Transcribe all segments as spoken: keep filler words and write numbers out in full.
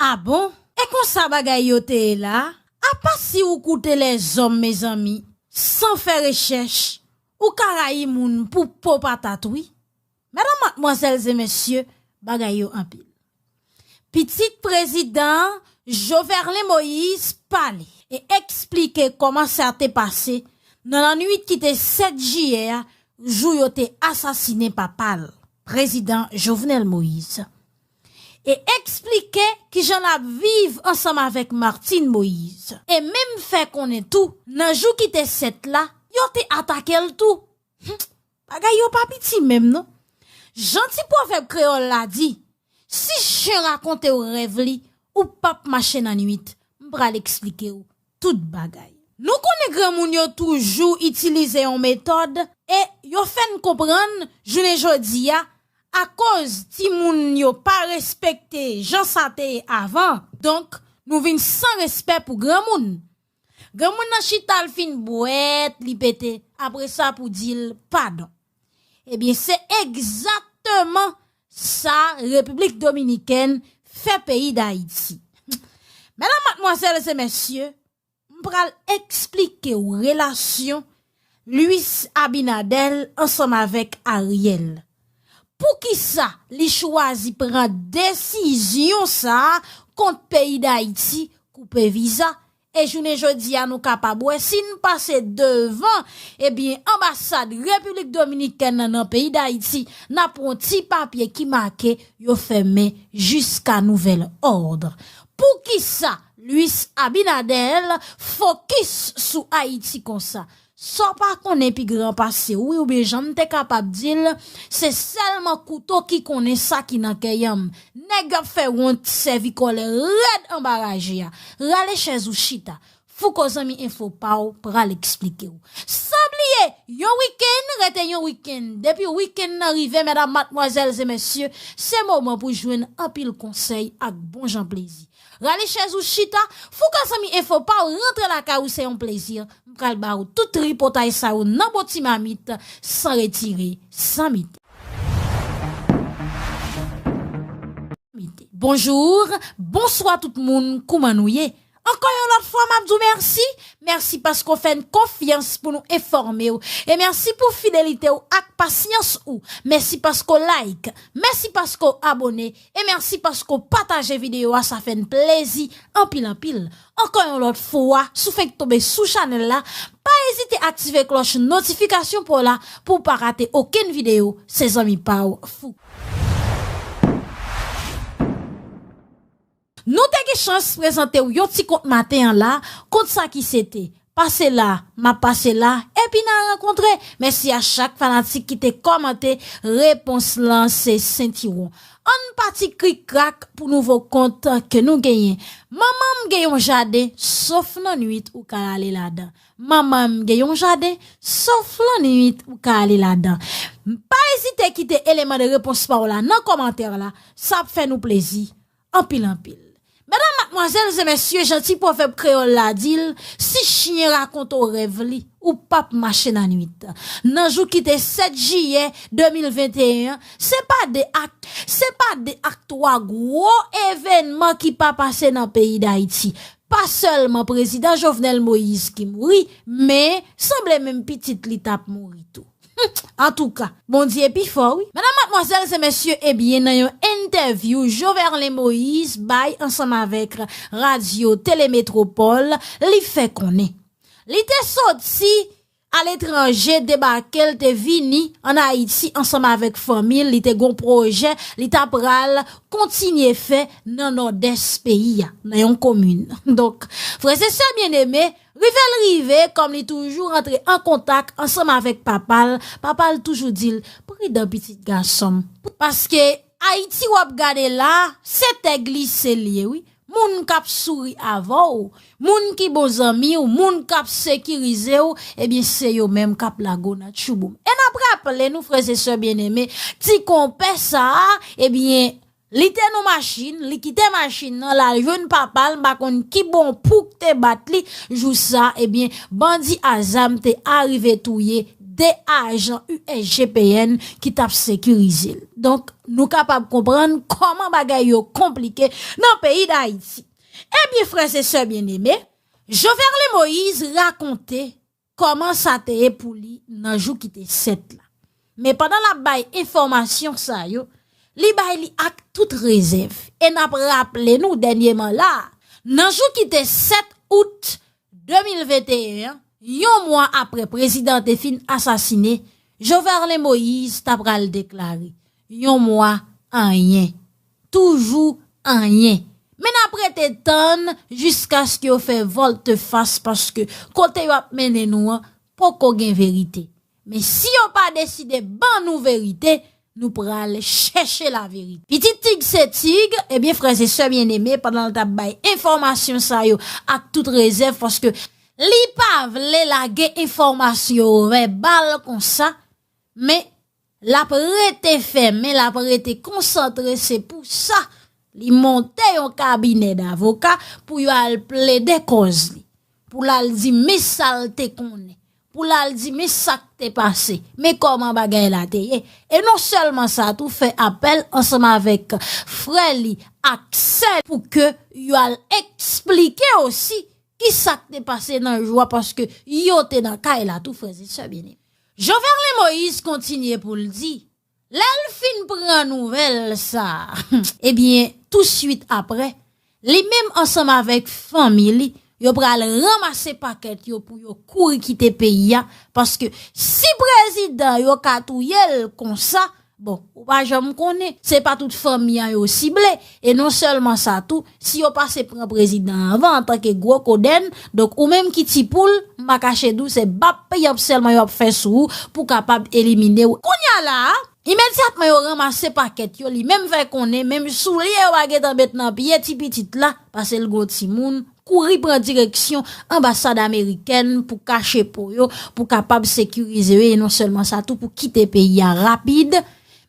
A bon? E konsa bagay yo te ye la? Apa si ou koute lèzòm, mezanmi, san fè rechèch, ou ka rayi moun pou po patat, wi. Medam, madmwazèl e mesye, bagay yo anpil. Pitit prezidan Joverlen Moïse pale e eksplike kòman sa te pase nan lannwit ki te sèt jiyè a, jou yo te asasinen papa l, prezidan Jovenel Moïse. E eksplike kijan l ap viv ansanm avèk Martine Moïse. E menm fè konnen tou, nan jou ki te sèt la, yo te atake l tou. Bagay yo pa piti menm non. Jan ti pwovèb kreyòl la di, si chen rakonte w rèv li, ou p ap mache nan nwit. M pral eksplike w tout bagay. Nou konnen granmoun yo toujou itilize yon metòd e yo fè n konprann jounen jodi a, akoz timoun yo pa respekte jan sa te ye avan, donk nou vin san respè pou granmoun. Granmoun nan chita, l fin bwèt, li pete. Apre sa, pou di l padon. Ebyen, se egzakteman sa Repiblik Dominikèn fè peyi Dayiti. Medam, madmwazèl e mesye, m pral eksplike w relasyon Luis Abinader ansanm avèk Ariel. Poukisa li chwazi pran desizyon sa a kont peyi Dayiti, koupe viza? E jounen jodi a, nou kapab wè, si n pase devan, ebyen, anbasad Repiblik Dominikèn nan, nan peyi Dayiti, n ap wè yon ti papye ki make yo fèmen jiska nouvèl òd. Poukisa Luis Abinader fokis sou Ayiti konsa? Sa w pa konnen pi gran pase w, wi, oubyen jan m te kapab di l, se sèlman kouto ki konnen sa ki nan kè yanm. Nèg yo ap fè wont, sèvi kòlè rèd anba raje a. Rale chèz ou chita. Fouco, zanmi enfo pa w, pral eksplike w. San bliye, yon wikenn rete yon wikenn. Depi wikenn nan rive, medam, madmwazèl e mesye, se moman pou jwenn anpil konsèy ak bon jan plezi. Rale chèz ou chita, Fouco, zanmi enfo pa w, rantre lakay ou, se yon plezi. M pral ba w tout tripotay sa yo nan bon ti mamit, san retire, san mete. Bonjou, bonswa tout moun, kouman nou ye? Ankò yon lòt fwa, m ap di w mèsi. Mèsi paske w fè n konfyans pou nou enfòme w. E mèsi pou fidelite w ak pasyans ou. Mèsi paske w like. Mèsi paske w abòne. E mèsi paske w pataje videyo a, sa fè n plezi anpil, anpil. Ankò yon lòt fwa, si w fenk tonbe sou chanèl la, pa ezite aktive klòch notifikasyon pa w la pou w pa rate okenn videyo. Se zanmi pa w, Fouco. Nou te gen chans prezante w yon ti kont maten an la, kont sa ki se te. Pase la, m ap pase la, epi n a rankontre. Mèsi a chak fanatik ki te kòmante repons lan se sentiwon. Ann pati krik krak pou nouvo kont ke nou genyen. Manman m gen yon jaden, sof nan nwit ou ka ale ladan. Manman m gen yon jaden, sof lan nwit ou ka ale ladan. Pa ezite kite eleman de repons pa w la nan kòmantè la, sa ap fè nou plezi anpil, anpil. Medam, madmwazèl e mesye, jan ti pwovèb kreyòl la di l, si chen rakonte w rèv li, ou p ap mache nan nwit. Nan jou ki te sèt jiyè de mil venteyen an, se pa de ak, se pa de ak twa gwo evènman ki pa pase nan peyi Dayiti. Pa sèlman prezidan Jovenel Moïse ki mouri, men sanble menm pitit li t ap mouri tou. Antouka, Bondye pi fò, wi. Medam, madmwazèl e mesye, ebyen, nan yon entèvyou Joverlen Moïse bay ansanm avèk Radyo Tele Metropole, li fè konnen li te soti aletranje, debake, l te vini ann Ayiti ansanm avèk fanmi l, li te gon pwojè li ta pral kontinye fè nan Nòdès peyi a, nan yon komin. Donk, frè e sè byeneme, rive l rive, kòm li toujou rantre an kontak ansanm avèk papa l, papa l toujou di l, "Pridan, pitit gason m." Paske Ayiti w ap gade la, se tè glise l ye, wi. Moun k ap souri avè w, moun ki bon zanmi w, moun k ap sekirize w, ebyen, se yo menm k ap lage w nan tchouboum. E n ap raple nou, frè e sè byeneme, ti konpè sa a, ebyen, li te nan machin, li kite machin nan, l al jwenn papa l, m pa konn ki bon pou k te bat li, jou sa, ebyen, bandi a zam te arive touye de ajan U S G P N ki t ap sekirize l. Donk, nou kapab konprann kòman bagay yo konplike nan peyi Dayiti. Ebyen, frè e sè byeneme, Joverle Moïse rakonte kòman sa te ye pou li nan jou ki te sèt la. Men pandan l ap bay enfòmasyon sa yo, li bay li ak tout rezèv. E n ap raple nou dènyeman la a, nan jou ki te sèt out de mil venteyen an, yon mwa apre prezidan an te fin asasine, Joverle Moïse ta pral deklare, yon mwa, anyen. Toujou anyen. Men n ap rete tann jiskaske yo fè vòltefas, paske kote yo ap mennen nou an poko gen verite. Men si yo pa deside ban nou verite, nou pral chèche laverite. Pitit tig se tig, ebyen, frè e sè byeneme, pandan l t ap bay enfòmasyon sa yo ak tout rezèv, paske li pa vle lage enfòmasyon yo vèbal konsa, men l ap rete fèmen, l ap rete konsantre. Se pou sa li monte yon kabinè davoka pou yo al plede kòz li, pou l al di men sa l te konnen, pou l al di men sa k te pase, men kòman bagay la te ye. E non sèlman sa tou, fè apèl ansanm avèk frè li ak sè l pou ke yo al eksplike osi ki sa k te pase nan jou a, paske yo te nan kay la tou, frè e sè byeneme. Joverle Moïse kontinye pou l di, lè l fin pran nouvèl sa a, ebyen, touswit apre, li menm ansanm avèk fanmi li, yo pral ranmase pakèt yo pou yo kouri kite peyi a, paske si prezidan yo ka touye l konsa, bon, ou pa janm konnen, se pa tout fanmi an yo sible, e non sèlman sa tou, si yo pase pran prezidan an anvan antanke gwo kodèn, donk ou menm ki ti poul, m pa kache di w, se bap yanp sèlman yo ap fè sou ou pou kapab elimine w. Kounye a la a, imedyatman yo ranmase pakèt yo, li menm fè konnen, menm soulye yo pa gentan met nan pye ti pitit la, paske l gon timoun, kouri pran direksyon anbasad amerikèn pou kache po yo, pou kapab sekirize yo, e non sèlman sa tou, pou kite peyi a rapid.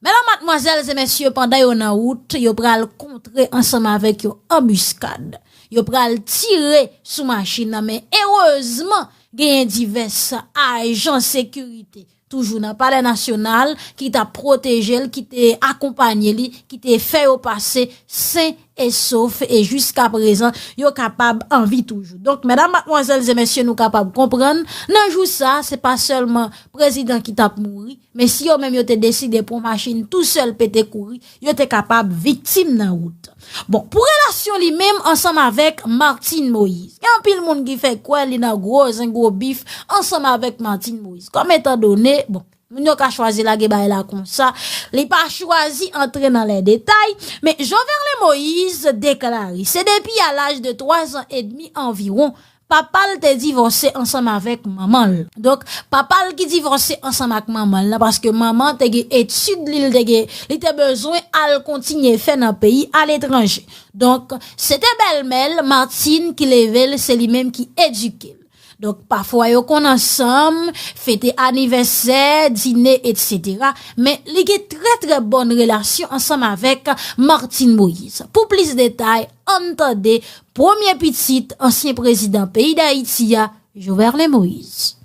Medam, madmwazèl e mesye, pandan yo nan wout, yo pral kontre ansanm avèk yon anbiskad. Yo pral tire sou machin nan, men erezman, genyen divès ajan sekirite, toujou nan Palè Nasyonal, ki t ap pwoteje l, ki te akonpanye li, ki te fè yo pase sen e sof, e jiska prezan, yo kapab an vi toujou. Donk, medam, madmwazèl e mesye, nou kapab konprann, nan jou sa, se pa sèlman prezidan ki t ap mouri, men si yo menm yo te deside pran machin tou sèl pete kouri, yo te kapab viktim nan wout. Bon, pou relasyon li menm ansanm avèk Martine Moïse, gen anpil moun ki fè kwè li nan gwo zen, gwo bif ansanm avèk Martine Moïse. Kòm etan done, bon, moun yo ka chwazi lage bagay la konsa, li pa chwazi antre nan lè detay, men Joverle Moïse deklare, se depi a laj de twa zan edmi anviwon, papa l te divòse ansanm avèk manman l. Donk, papa l ki divòse ansanm ak manman l lan, paske manman te gen etid li, li te gen, li te bezwen al kontinye fè nan peyi aletranje. Donk, se te bèlmè l, Martine, ki leve l, se li menm ki edike l. Donk, pafwa yo konn ansanm, fete anivèsè, dine, etsetera. Men li gen trè, trè bòn relasyon ansanm avèk Martine Moïse. Pou plis detay, ann tande premye pitit ansyen prezidan peyi Dayiti a, Joverle Moïse.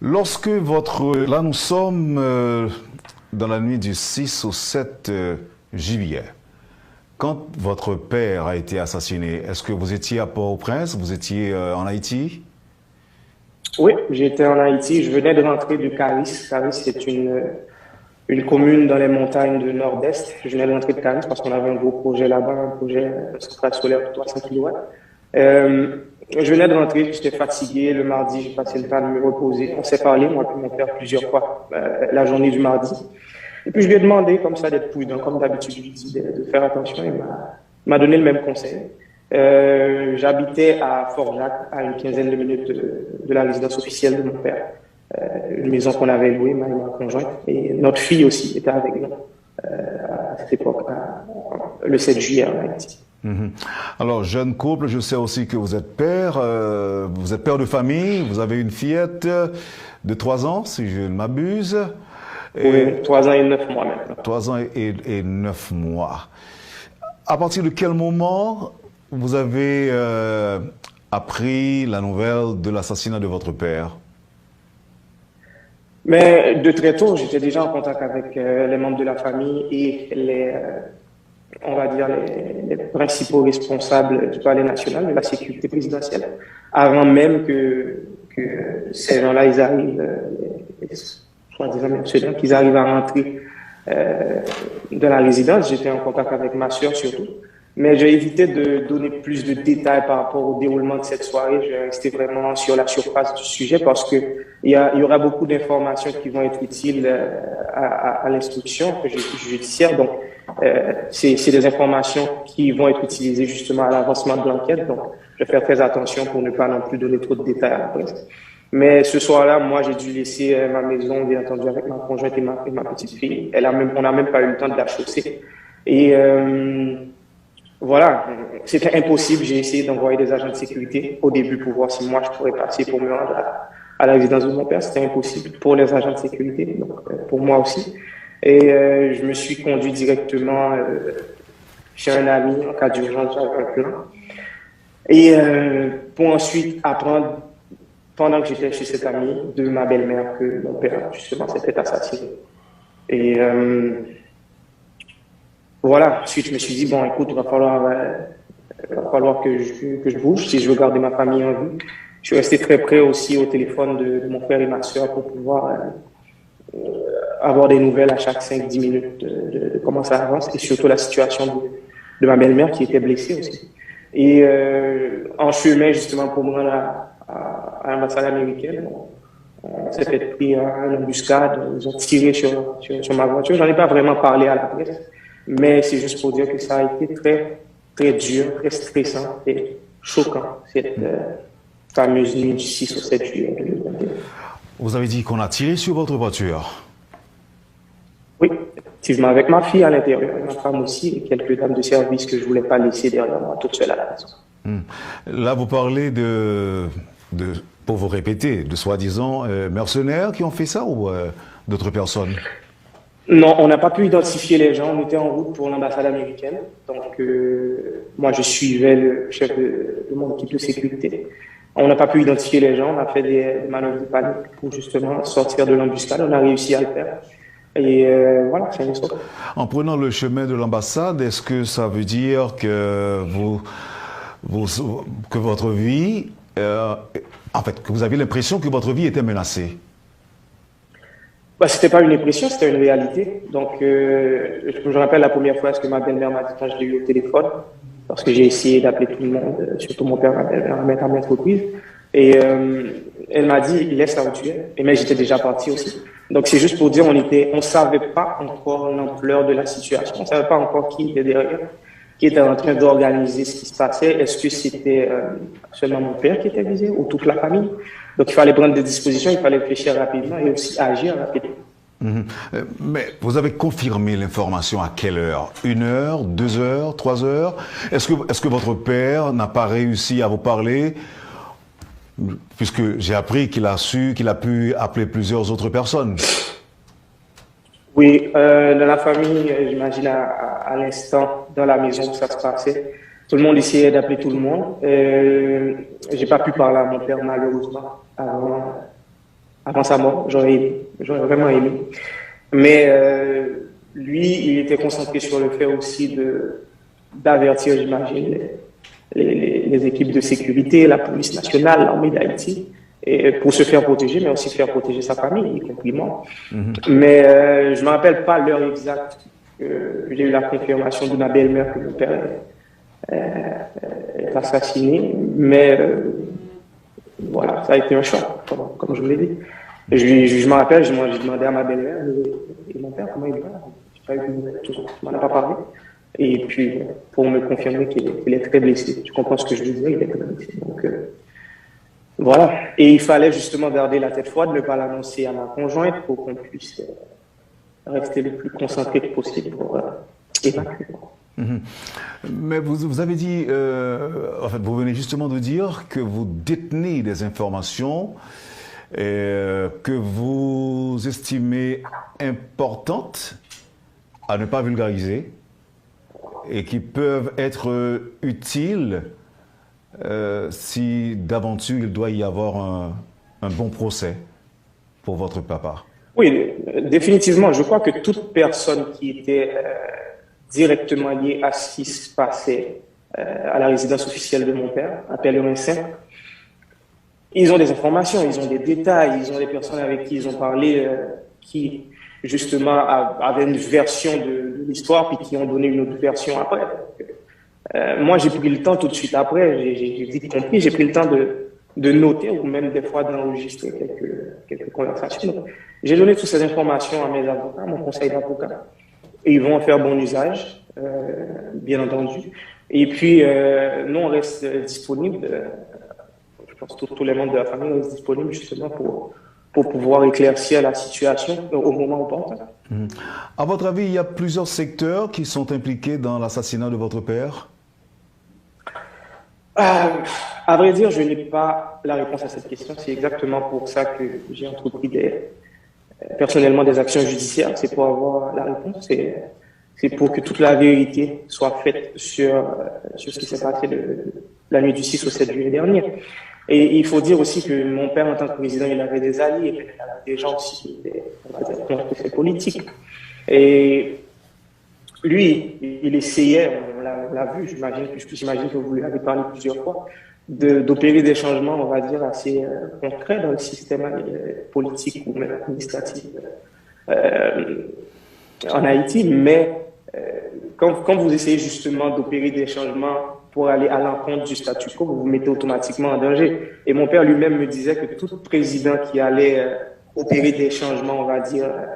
Lorsque votre... Là, nous sommes euh, dans la nuit du six au sept euh, juillet. Quand votre père a été assassiné, est-ce que vous étiez à Port-au-Prince, vous étiez euh, en Haïti? Oui, j'étais en Haïti. Je venais de rentrer de Caris. Caris, c'est une, une commune dans les montagnes du Nord-Est. Je venais de rentrer de Caris parce qu'on avait un gros projet là-bas, un projet euh, centrale solaire de trois cents kilowatts. Euh, je venais de rentrer, j'étais fatigué. Le mardi, j'ai passé le temps de me reposer. On s'est parlé, moi et mon père, plusieurs fois euh, la journée du mardi. Et puis je lui ai demandé comme ça d'être prudent, comme d'habitude, je lui dis de, de faire attention. Il m'a, il m'a donné le même conseil. Euh, j'habitais à Fort-Jacques, à une quinzaine de minutes de, de la résidence officielle de mon père, euh, une maison qu'on avait louée, moi et ma conjointe, et notre fille aussi était avec nous euh, à cette époque, à- le sept juillet en Haïti. Mhm. Alors, jeune couple, je sais aussi que vous êtes père, euh, vous êtes père de famille, vous avez une fillette de trois ans, si je ne m'abuse. Oui, trois ans et neuf mois maintenant. Trois ans et, et neuf mois. À partir de quel moment vous avez euh, appris la nouvelle de l'assassinat de votre père? Mais de très tôt, j'étais déjà en contact avec euh, les membres de la famille et les, euh, on va dire, les, les principaux responsables du palais national, de la sécurité présidentielle, avant même que, que ces gens-là, ils arrivent, euh, les, les soi-disant mercenaires, qu'ils arrivent à rentrer euh, dans la résidence. J'étais en contact avec ma sœur surtout. Mais j'ai évité de donner plus de détails par rapport au déroulement de cette soirée. Je vais rester vraiment sur la surface du sujet parce que il y, a, il y aura beaucoup d'informations qui vont être utiles euh, à, à, à l'instruction judiciaire. Donc, euh, c'est des informations qui vont être utilisées justement à l'avancement de l'enquête. Donc, je vais faire très attention pour ne pas non plus donner trop de détails à la presse. Mais ce soir-là, moi, j'ai dû laisser euh, ma maison, bien entendu, avec ma conjointe et ma, et ma petite fille. Elle a même, on n'a même pas eu le temps de la chausser. Et euh, voilà, c'était impossible. J'ai essayé d'envoyer des agents de sécurité au début pour voir si moi, je pourrais passer pour me rendre à, à la résidence de mon père. C'était impossible pour les agents de sécurité, donc euh, pour moi aussi. Et euh, je me suis conduit directement euh, chez un ami en cas d'urgence, j'avais un plan. Et euh, pour ensuite apprendre, pendant que j'étais chez cet ami, de ma belle-mère que mon père, justement, s'était assassiné. Et euh, voilà, ensuite, je me suis dit, bon, écoute, il va falloir, euh, il va falloir que je, que je bouge si je veux garder ma famille en vie. Je suis resté très près aussi au téléphone de, de mon frère et ma soeur pour pouvoir euh, avoir des nouvelles à chaque cinq dix minutes de, de, de comment ça avance et surtout la situation de, de ma belle-mère qui était blessée aussi. Et euh, en chemin, justement, pour me rendre à, à, à l'ambassade américaine, on s'est fait pris en embuscade, ils ont tiré sur, sur, sur ma voiture. J'en ai pas vraiment parlé à la presse, mais c'est juste pour dire que ça a été très, très dur, très stressant et choquant, cette, euh, fameuse nuit du six au sept juillet deux mille vingt et un. Vous avez dit qu'on a tiré sur votre voiture. Oui, effectivement, avec ma fille à l'intérieur et ma femme aussi et quelques dames de service que je voulais pas laisser derrière moi toute seule à la maison. Hmm. Là, vous parlez de, de, pour vous répéter, de soi-disant euh, mercenaires qui ont fait ça ou euh, d'autres personnes? Non, on n'a pas pu identifier les gens. On était en route pour l'ambassade américaine. Donc, euh, moi, je suivais le chef de, de mon équipe de sécurité. On n'a pas pu identifier les gens, on a fait des, des manœuvres de panique pour justement sortir de l'embuscade. On a réussi à le faire. Et euh, voilà, c'est une histoire. En prenant le chemin de l'ambassade, est-ce que ça veut dire que vous, vous que votre vie, euh, en fait, que vous avez l'impression que votre vie était menacée? Bah, c'était pas une impression, c'était une réalité. Donc, euh, je me rappelle la première fois que ma belle-mère m'a dit quand je l'ai eu au téléphone, parce que j'ai essayé d'appeler tout le monde, euh, surtout mon père, ma belle-mère, à maintes reprises. Et euh, elle m'a dit, laisse là où tu es. Et mais j'étais déjà parti aussi. Donc c'est juste pour dire, on était, on savait pas encore l'ampleur de la situation, on savait pas encore qui était derrière, qui était en train d'organiser ce qui se passait. Est-ce que c'était euh, seulement mon père qui était visé ou toute la famille? Donc il fallait prendre des dispositions, il fallait réfléchir rapidement et aussi agir rapidement. Mm -hmm. Mais vous avez confirmé l'information à quelle heure? Une heure, deux heures, trois heures? Est-ce que, est que votre père n'a pas réussi à vous parler? Puisque j'ai appris qu'il a su, qu'il a pu appeler plusieurs autres personnes. Oui, euh, dans la famille, j'imagine à, à, à l'instant, dans la maison où ça se passait, tout le monde essayait d'appeler tout le monde. Euh, j'ai pas pu parler à mon père malheureusement avant, avant sa mort. J'aurais aimé, j'aurais vraiment aimé. Mais euh, lui, il était concentré sur le fait aussi de, d'avertir, j'imagine, les, les, les équipes de sécurité, la police nationale, l'armée d'Haïti, et pour se faire protéger, mais aussi faire protéger sa famille, y compris moi. Mm -hmm. Mais euh, je ne me rappelle pas l'heure exacte que j'ai eu la confirmation de ma belle-mère que mon père est, est assassiné, mais euh, voilà, ça a été un choc, comme, comme je vous l'ai dit. Je, je, je me rappelle, je, moi, j'ai demandé à ma belle-mère et, et mon père comment il va. J'ai pas eu de nouvelles, tout ça. On n'en a pas parlé. Et puis, pour me confirmer qu'il est, qu'il est très blessé. Tu comprends ce que je veux dire? Il est très blessé. Donc, euh, voilà. Et il fallait justement garder la tête froide, ne pas l'annoncer à ma conjointe pour qu'on puisse euh, rester le plus concentré que possible pour euh, évacuer. Mm -hmm. Mais vous, vous, avez dit, euh, en fait, vous venez justement de dire que vous détenez des informations euh, que vous estimez importantes à ne pas vulgariser et qui peuvent être utiles euh, si d'aventure il doit y avoir un, un bon procès pour votre papa. Oui, euh, définitivement, je crois que toute personne qui était euh, directement liée à ce qui se passait euh, à la résidence officielle de mon père, à Pèlerin Saint, ils ont des informations, ils ont des détails, ils ont des personnes avec qui ils ont parlé, euh, qui justement a- avaient une version de, de l'histoire, puis qui ont donné une autre version après. Donc, euh, moi, j'ai pris le temps tout de suite après, j'ai- j'ai j'ai vite compris, j'ai pris le temps de, de noter ou même des fois d'enregistrer quelques, quelques conversations. Donc, j'ai donné toutes ces informations à mes avocats, à mon conseil d'avocats, et ils vont en faire bon usage, euh, bien entendu. Et puis, euh, nous, on reste disponible. Euh, je pense que tous les membres de la famille restent disponibles justement pour, pour pouvoir éclaircir la situation au moment opportun. Mhm. À votre avis, il y a plusieurs secteurs qui sont impliqués dans l'assassinat de votre père ? Euh, à vrai dire, je n'ai pas la réponse à cette question. C'est exactement pour ça que j'ai entrepris des, euh, personnellement des actions judiciaires. C'est pour avoir la réponse. C'est, c'est pour que toute la vérité soit faite sur, euh, sur ce qui s'est passé le- la nuit du six au sept juillet dernier. Et il faut dire aussi que mon père, en tant que président, il avait des alliés, mais il avait des gens aussi qui étaient, on va dire, contre ses politiques. Et lui, il essayait, on l'a on l'a vu, j'imagine que- j'imagine que vous lui avez parlé plusieurs fois, de- d'opérer des changements, on va dire, assez euh, concrets dans le système euh, politique ou même administratif euh, en Haïti. Mais euh, quand, quand vous essayez justement d'opérer des changements pour aller à l'encontre du statu quo, vous vous mettez automatiquement en danger. Et mon père lui-même me disait que tout président qui allait euh, opérer des changements, on va dire, euh,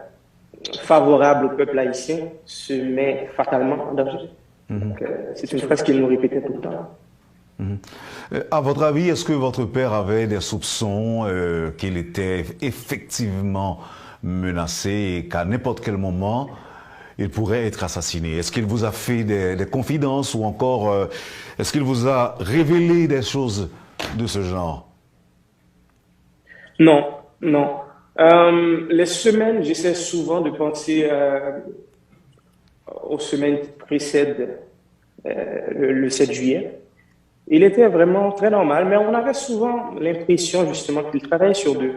favorables au peuple haïtien se met fatalement en danger. Donc, euh, c'est une phrase qu'il nous répétait tout le temps. Mhm. Euh, À votre avis, est-ce que votre père avait des soupçons euh, qu'il était effectivement menacé et qu'à n'importe quel moment, il pourrait être assassiné ? Est-ce qu'il vous a fait des, des confidences ou encore euh, est-ce qu'il vous a révélé des choses de ce genre ? Non, non. Euh, les semaines, j'essaie souvent de penser euh, aux semaines qui précèdent euh, le, le sept juillet. Il était vraiment très normal, mais on avait souvent l'impression justement qu'il travaillait sur de,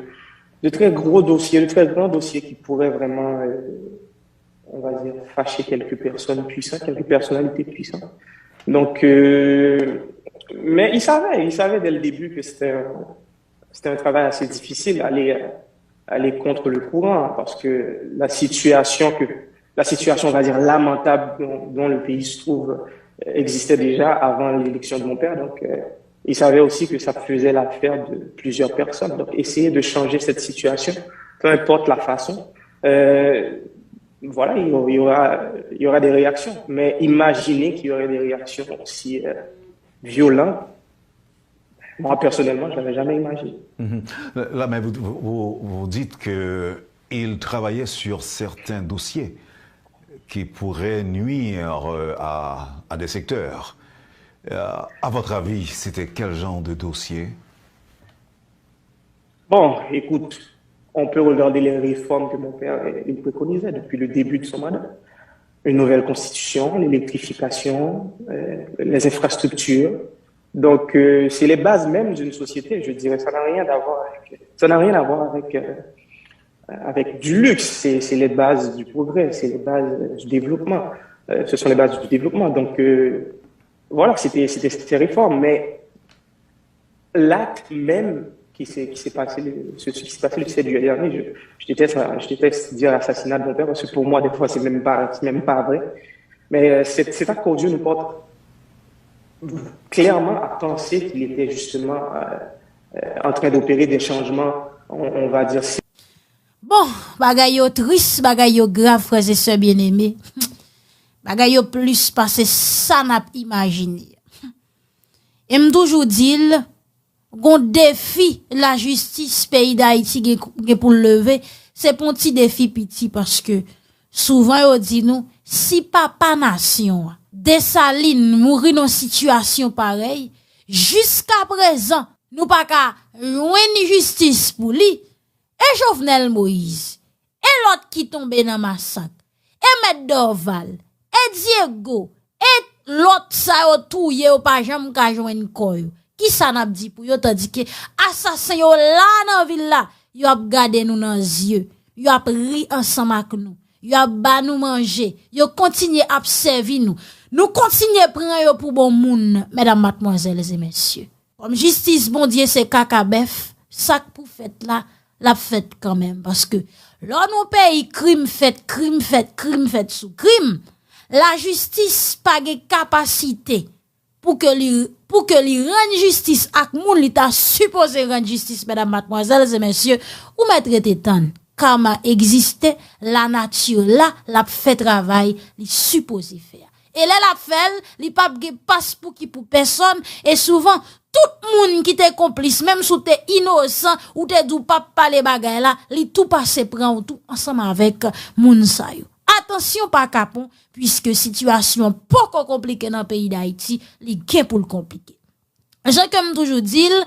de très gros dossiers, de très grands dossiers qui pourraient vraiment, euh, on va dire, fâcher quelques personnes puissantes, quelques personnalités puissantes. Donc, euh, mais il savait, il savait dès le début que c'était un, c'était un travail assez difficile, aller, aller contre le courant, parce que la situation que, la situation, on va dire, lamentable dont, dont le pays se trouve euh, existait déjà avant l'élection de mon père. Donc, euh, il savait aussi que ça faisait l'affaire de plusieurs personnes. Donc, essayer de changer cette situation, peu importe la façon, euh, voilà, il y aura, il y aura des réactions. Mais imaginer qu'il y aurait des réactions aussi euh, violentes, moi, personnellement, je ne l'avais jamais imaginé. Mhm. Là, mais vous, vous, vous dites que il travaillait sur certains dossiers qui pourraient nuire euh, à, à des secteurs. Euh, à votre avis, c'était quel genre de dossier ? Bon, écoute, on peut regarder les réformes que mon père euh, il préconisait depuis le début de son mandat. Une nouvelle constitution, l'électrification, euh, les infrastructures. Donc, euh, c'est les bases même d'une société, je dirais. Ça n'a rien à voir avec, ça n'a rien à voir avec, euh, avec du luxe. C'est, c'est les bases du progrès, c'est les bases du développement. Euh, ce sont les bases du développement. Donc, euh, voilà, c'était, c'était ces réformes. Mais l'acte même qui s'est, qui s'est passé, le- ce, ce qui s'est passé le sept juillet dernier, je, je déteste, je déteste dire assassinat de mon père, parce que pour moi, des fois, c'est même pas, c'est même pas vrai. Mais euh, c'est c'est à cause Dieu nous porte clairement à penser qu'il était justement euh, euh, en train d'opérer des changements, on, on va dire. Bon, bagay yo tris, bagay yo grav, frè e sè byeneme. Bagay yo plis pase sa n ap imajine. E m toujou di l, gon defi lajistis peyi Dayiti gen, gen pou l leve, se pa yon ti defi piti paske souvan yo di nou, si papa nasyon an, Desalin, mouri nan sitiyasyon parèy, jiskaprezan, nou pa ka jwenn jistis pou li, e Jovenel Moïse, e lòt ki tonbe nan masak, e Mèt Dorval, e Diego, e lòt sa yo touye yo pa janm ka jwenn kò yo. Kisa n ap di pou yo tandike asasen yo la nan vil la, yo ap gade nou nan zye. yo ap ri ansanm ak nou, yo ap ba nou manje, yo kontinye ap sèvi nou. Nou kontinye pran yo pou bon moun, medam, madmwazèl e mesye. Kòm jistis Bondye se kaka bèf, sa k pou fèt la, l ap fèt kanmenm. Paske lè w nan yon peyi, krim fèt, krim fèt, krim fèt sou krim, lajistis pa gen kapasite pou ke li, pou ke li rann jistis ak moun li ta sipoze rann jistis, medam, madmwazèl e mesye, ou mèt rete tann. Kama egziste, lanati la, l ap fè travay li sipoze fè a. E lè l ap fè l, li p ap gen pas pou ki pou pèsòn, e souvan, tout moun ki te konplis, menm si w te inosan, ou te di w p ap pale bagay la, li tou pase pran w tou ansanm avèk moun sa yo. Atansyon pa kapon, piske sitiyasyon poko konplike nan peyi Dayiti, li gen pou l konplike. Jan ke m toujou di l,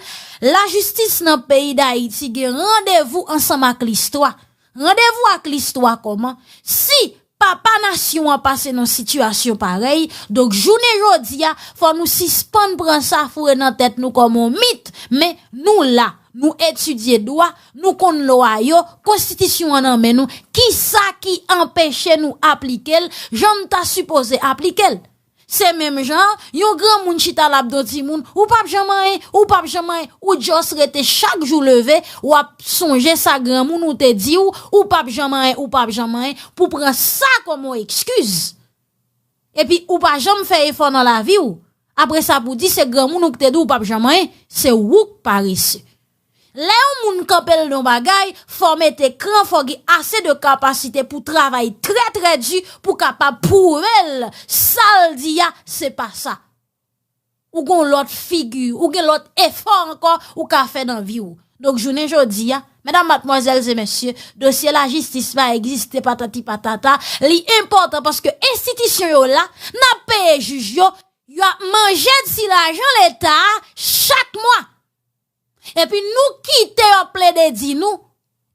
lajistis nan peyi Dayiti gen randevou ansanm ak listwa. Randevou ak listwa kòman? Si papa nasyon an pase nan sitiyasyon parèy, donk jounen jodi a, fò nou sispann pran sa foure nan tèt nou kòm yon mit, men nou la, nou etidye dwa, nou konn lwa yo, konstitisyon an nan men nou, kisa ki anpeche nou aplike l jan n ta sipoze aplike l? Se menm jan, yon granmoun chita l ap di yon timoun, ou p ap janm anyen, ou p ap janm anyen, ou just rete chak jou leve, w ap sonje sa granmoun ou te di w, ou p ap janm anyen, ou p ap janm anyen, pou pran sa kòm yon ekskiz. Epi ou pa janm fè efò nan lavi w. Apre sa pou di se granmoun ou ki te di w p ap janm anyen, se ou k parese. Lè yon moun kanpe l nan yon bagay, fò mete kran, fò gen ase de kapasite pou travay trè, trè di pou kapab pwouve l sa l di a, se pa sa. Ou gen yon lòt figi, ou gen lòt efò ankò ou ka fè nan vi w. Donk, jounen jodi a, medam, madmwazèl e mesye, dosye lajistis pa egziste patati patata, li enpòtan paske enstitisyon yo la, n ap peye jij yo, y ap manje ti lajan Leta a chak mwa. Epi nou kite yo plede di nou,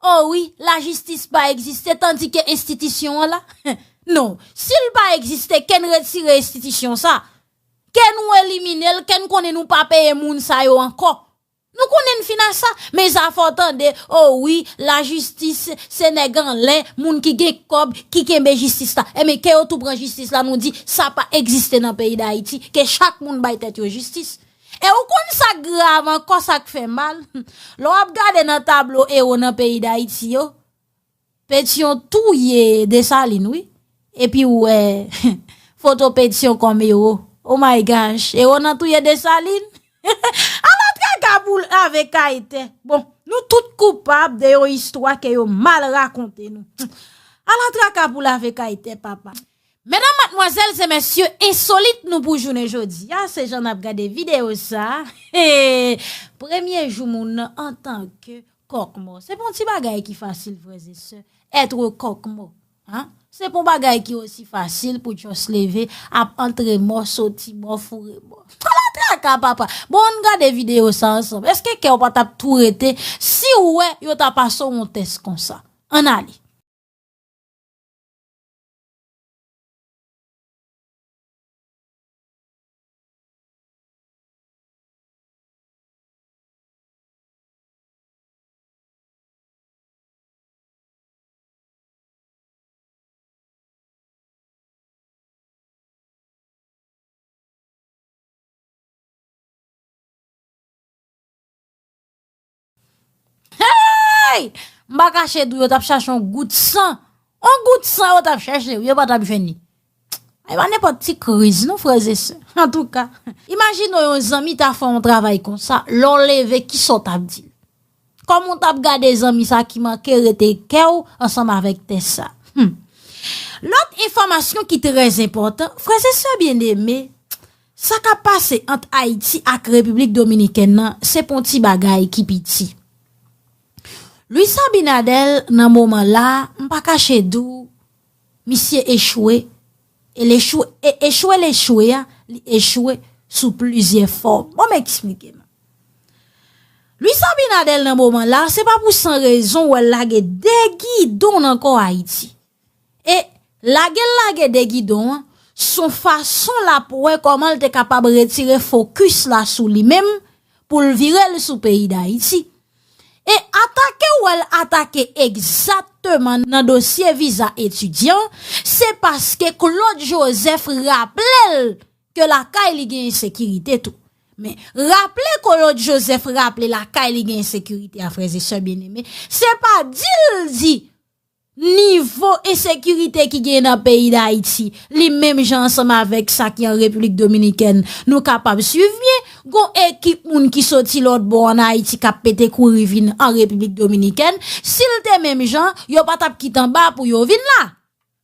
o wi, lajistis pa egziste, tandike enstitisyon an la. Non, si l pa egziste, ke n retire enstitisyon sa. Ke nou elimine l, ke n konnen nou pa peye moun sa yo ankò. Nou konnen n fin a sa, men sa fò tande, o wi, lajistis se nèg anlè, moun ki gen kòb, ki kenbe jistis la. Enben, ke yo tou pran jistis la, nou di, sa pa egziste nan peyi Dayiti, ke chak moun bay tèt yo jistis. E ou konn sa k grav ankò, sa k fè mal? Lè w ap gade nan tablo ewo nan peyi Dayiti yo, Petyon touye Desalin, wi. Epi ou wè foto Petyon kòm ewo. Oh my gosh, ewo nan touye Desalin? Ala traka pou lave kay tè. Bon, nou tout koupab de yon istwa ke yo mal rakonte nou. Ala traka pou lave kay tè, papa. Medam, madmwazèl e mesye, ensolit nou pou jounen jodi a, se jan n ap gade videyo sa. Premye jou moun nan antanke kòk mò. Se pa yon ti bagay ki fasil, frè e sè, être kòk mò. Hein? Se pa yon bagay ki osi fasil pou just leve, ap antre mò, soti mò, foure mò. Ala traka, papa. Bon, ann gade videyo sa ansanm. Èske kè w pa t ap tou rete si w wè yo ta pase w yon tès konsa? Ann ale. Hey! M pa kache di w yo t ap chache yon gout san. Yon gout san yo t ap chache, wi, yo pa t ap jwenn li. Ay, pa nenpòt ti kriz, non, frè e sè. Antouka, imajine w yon zanmi ta fè yon travay konsa, lè w leve, kisa w t ap di l? Kòman w t ap gade zanmi sa ki manke rete kè w ansanm avèk tès sa? Hmm. Lòt enfòmasyon ki trè enpòtan, frè e sè byeneme, sa k ap pase ant Ayiti ak Repiblik Dominikèn nan, se pa yon ti bagay ki piti. Luis Abinader, nan moman la, m pa kache di w, misye echwe. E l echwe, e, echwe l echwe a, li echwe sou plizyè fòm. Bon, m eksplike nou. Luis Abinader, nan moman la, se pa pou san rezon w wè l lage de gidon nan kò Ayiti. E lage l lage de gidon an, s on fason l ap wè kòman l te kapab retire fokis la sou li menm, pou l vire l sou peyi Dayiti. E atake w wè l atake egzakteman nan dosye viza etidyan, se paske Claude Joseph raple l ke lakay li gen ensekirite tou. Men, raple Claude Joseph raple lakay li gen ensekirite a, frè e sè byeneme, se pa di l di nivo ensekirite ki gen nan peyi Dayiti, li menm jan ansanm avèk sa ki an Repiblik Dominikèn, nou kapab swiv byen. Gon ekip moun ki soti lòt bò an Ayiti k ap pete kouri vin an Repiblik Dominikèn. Si l te menm jan, yo pa t ap kite anba pou yo vin la.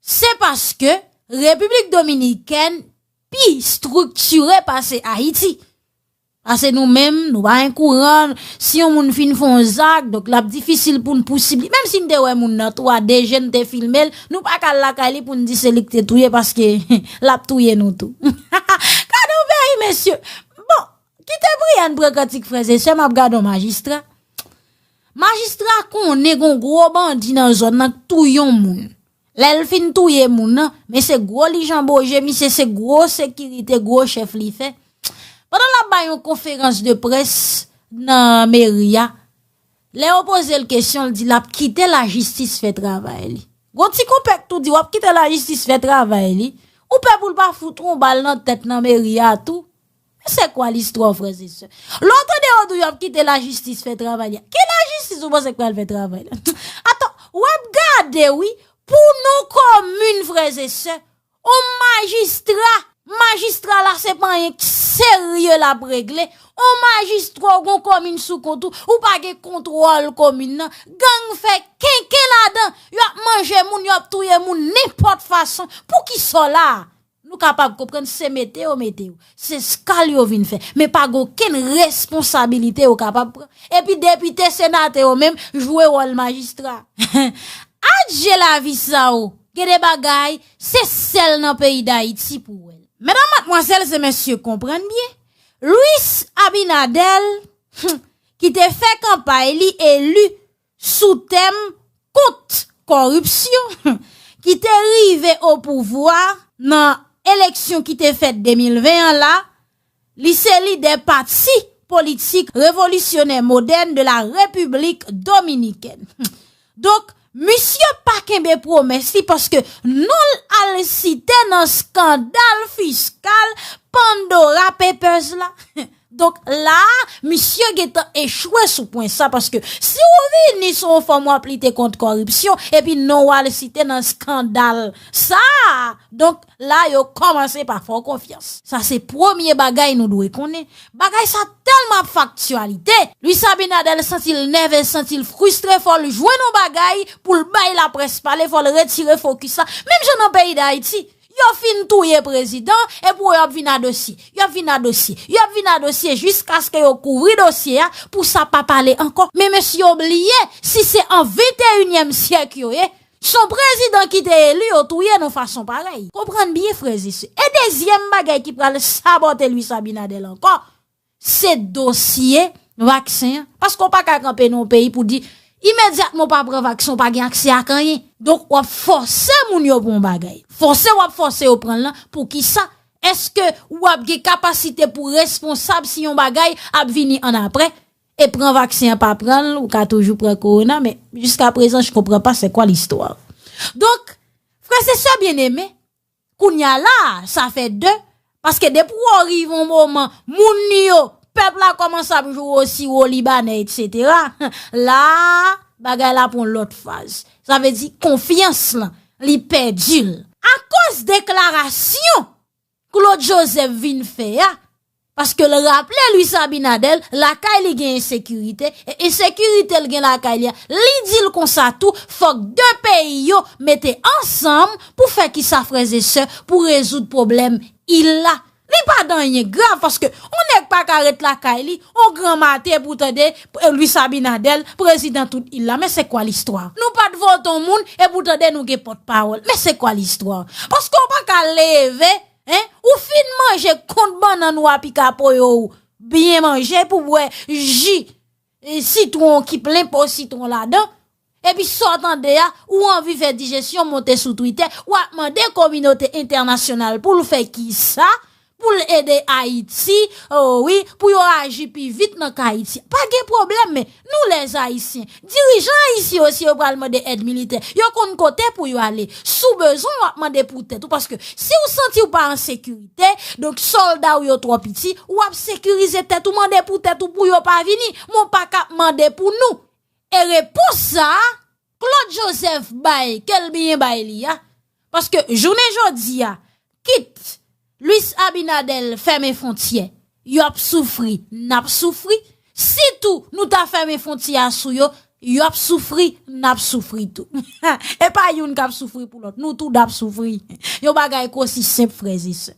Se paske Repiblik Dominikèn pi estriktire pase Ayiti. Pase nou menm, nou pa gen kouran. Si yon moun fin fè yon zak, donk l ap difisil pou n pousib li. Menm si n te wè moun nan twa, de je n te filme l, nou pa ka al lakay li pou n di se li k te touye paske l ap touye nou tou. Gade yon peyi, mesye. Bon, kite Brian pran kantik frè e sè, m ap gade yon majistra. Majistra konnen gon gwo bandi nan zòn nan k touye yon moun. Lè l fin touye moun nan, men se gwo lijan boje, misye se gwo sekirite, gwo chèf li fè. Pandan l ap bay yon konferans de près nan meri a, lè yo poze l kesyon, l di l ap kite lajistis fè travay li. Gon ti konpè k tou di w ap kite lajistis fè travay li. Ou pè pou l pa fout ou yon bal nan tèt nan meri a tou. Men se kwa listwa, frè e sè? Lè w tande yo di w y ap kite lajistis fè travay li a, ki lajistis ou panse k pral fè travay la? Atann, w ap gade wi, pou non komin, frè e sè, on majistra, majistra la se pa anyen k serye l ap regle. On majistra, w gon komin sou kont ou, ou pa gen kontwòl komin nan. Gang fè kenken ladan, y ap manje moun, y ap touye moun nenpòt fason. Poukisa w la a? Nou kapab konprann se mete yo mete yo. Se skal yo vin fè. Men pa gen okenn responsabilite yo kapab pran. Epi depite, senatè yo menm jwe wòl majistra. Adje lavi sa o. Gen de bagay, se sèl nan peyi Dayiti pou w wè l. Medam, madmwazèl e mesye, konprann byen. Luis Abinader, ki te fè kanpay li eli sou tèm kont kòripsyon, ki te rive o pouvwa nan eleksyon ki te fèt de mil ven an la, li se lidè pati politik revolisyonè modèn de la Repiblik Dominikèn. Donk, misye pa kenbe pwomès li paske non l al site nan skandal fiskal Pandora Papers la. Donk la, misye gentan echwe sou pwen sa, paske si w vini sou yon fòm w ap lite kont kòripsyon, epi non w al site nan skandal sa, donk la yo kòmanse pa fè w konfyans. Sa se premye bagay nou dwe konnen. Bagay sa tèlman ap fè aktyalite. Luis Abinader santi l nève, santi l fristre, fò l jwenn yon bagay pou l bay laprès pale, fò l retire fokis la. Menm jan nan peyi Dayiti, yo fin touye prezidan, epi yo ap vin a dosye. Yo ap vin a dosye. Yo ap vin a dosye jiskaske yo kouvri dosye a pou sa pa pale ankò. Men mesye yo bliye, si se an venteyinyèm syèk yo ye, se yon prezidan ki te eli, yo touye l yon fason parèy. Konprann byen, frè e sè. E dezyèm bagay ki pral sabòte Luis Abinader ankò, se dosye vaksen an. Paske w pa ka kanpe nan yon peyi pou di, imedyatman w pa pran vaksen, w pa gen aksè ak anyen. Donk, w ap fòse moun yo pran yon bagay. Fòse w ap fòse yo pran l lan, poukisa? Èske w ap gen kapasite pou responsab si yon bagay ap vini annapre? E pran vaksen an, pa pran l, ou ka toujou pran kowona, men jiska prezan, je konpran pa se kwa listwa. Donk, frè e sè byeneme, kounye a la, sa fè de, paske depi w rive yon moman, moun yo, pèp la kòmanse ap joure siwo libanè, etsetera. La, bagay la pran yon lòt faz. Sa vle di, konfyans lan, li pèdi l. Akoz deklarasyon Claude Joseph vin fè a, paske l raple Luis Abinader, lakay li gen ensekirite, e ensekirite l gen lakay li a, li di l konsa tou, fòk de peyi yo mete ansanm pou fè kisa, frè e sè, pou rezoud pwoblèm il la. Li pa de anyen grav, paske yon nèg pa ka ret lakay li, yon gran maten pou tande, eh, Luis Abinader, prezidan tout il la. Men se kwa listwa? Nou pa t vote yon moun, e pou tande nou gen pòtpawòl. Men se kwa listwa? Paske w pa ka leve, en, ou fin manje kont bannann w a pikapoyo w byen manje pou bwè ji, eh, sitwon ki plen po sitwon ladan. Epi sa w tande a, ou anvi fè dijesyon, monte sou Twitter, w ap mande kominote entènasyonal pou l fè kisa? pou l ede Ayiti, o wi, pou yo aji pi vit nan ka Ayiti. Pa gen pwoblèm, men nou lèzayisyen, dirijan ayisyen yo, si yo pral mande èd militè, yo konn kote pou yo ale. Si w bezwen, w ap mande pou tèt ou, paske si w santi w pa an sekirite, donk sòlda w yo twò piti, w ap sekirize tèt ou, mande pou tèt ou pou yo pa vini, men w pa ka ap mande pou nou. E repons sa a, Claude Joseph bay, ke l byen bay li a. Paske jounen jodi a, kit Luis Abinader fèmen fwontyè, y ap soufri, n ap soufri. Si tou nou ta fèmen fwontyè a sou yo, y ap soufri, n ap soufri tou. E pa youn k ap soufri pou lòt, nou tou n ap soufri. Yon bagay ki osi senp, frè e sè.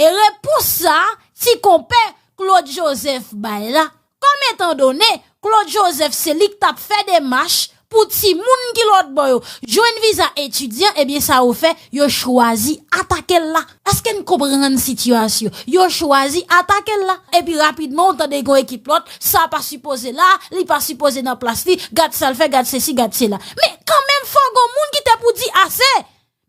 E repons sa, ti konpè Claude Joseph bay la, kòm etan done, Claude Joseph se li k t ap fè demach pou timoun ki lòt bò yo jwenn viza etidyan, ebyen sa yo fè, yo chwazi atake l la. Èske n konprann sitiyasyon? Yo chwazi atake l la. Epi rapidman, ou tande gon ekip lòt, sa pa sipoze la, li pa sipoze nan plas li, gad sa l fè, gad sesi, gad sela. Men kanmenm, fò gon moun ki te pou di ase!